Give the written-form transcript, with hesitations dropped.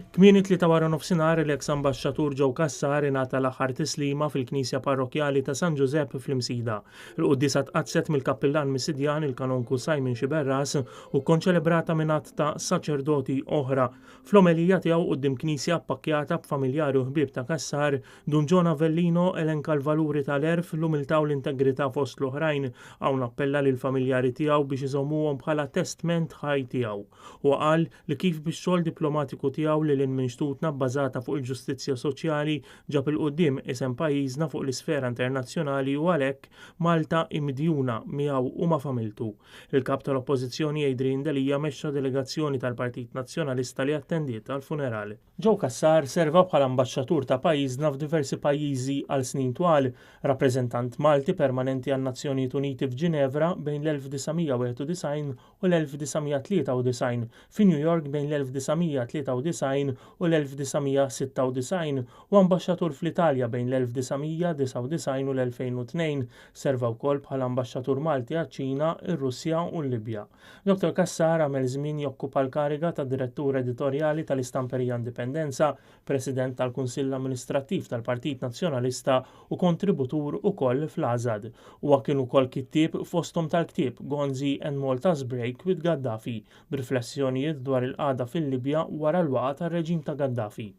Kmieni t-Tlieta waranofsinhar l-eks Ambaxxatur Joe Cassar ingħata l-aħħar tislima fil-Knisja Parrokkjali ta' San Ġużepp fl-Imsida. Il-quddiesa tqaddset mill-Kappillan Misidjan il-Kanonku Simon Sciberras u kkonċelebrata minn għadd ta' saċerdoti oħra. Fl-omelija tiegħu quddiem knisja ppakkjata b'familjari u ħbieb ta' Cassar, Dun John Avellino elenka l-valuri tal-għerf, l-umiltà u l-integrità fost l-oħrajn. Hawn appella lill-familjari tiegħu biex iżommuhom bħala testment ħaj tiegħu. Huwa qal li kif bix-xogħol diplomatiku tiegħu lil hinn minn xtutna bbażata fuq il-ġustizzja soċjali ġab 'il quddiem isem pajjiżna fuq l-isfera internazzjonali u għalhekk Malta hi midjuna miegħu u ma' familtu. Il-Kap tal-Oppożizzjoni Adrian Delia mexxa delegazzjoni tal-Partit Nazzjonalista li attendiet għall-funeral. Joe Cassar serva bħala ambaxxatur ta' pajjiżna f'diversi pajjiżi għal snin twal, rappreżentant Malti permanenti għan-Nazzjonijiet Uniti f'Ġinevra bejn l-1991 u l-1993, fi New York bejn l-1993 u l-1996 u ambaxxatur fl-Italja bejn l-1999 u l-2002. Serva wkoll bħala ambaxxatur Malti għaċ-Ċina, ir-Russja u l-Libja. Dottor Cassar għamel żmien jokkupa l-kariga ta' Direttur Editorjali tal-Istamperija Indipendenza, President tal-Kunsill Amministrattiv tal-Partit Nazzjonalista u kontributur ukoll fl-AŻAD. Huwa kien ukoll kittieb fosthom tal-ktieb Gonzi and Malta's Break with Gaddafi, b'riflessjonijiet dwar il-qagħda fil-Libja wara l-waqgħa tar-reġim ta' Gaddafi.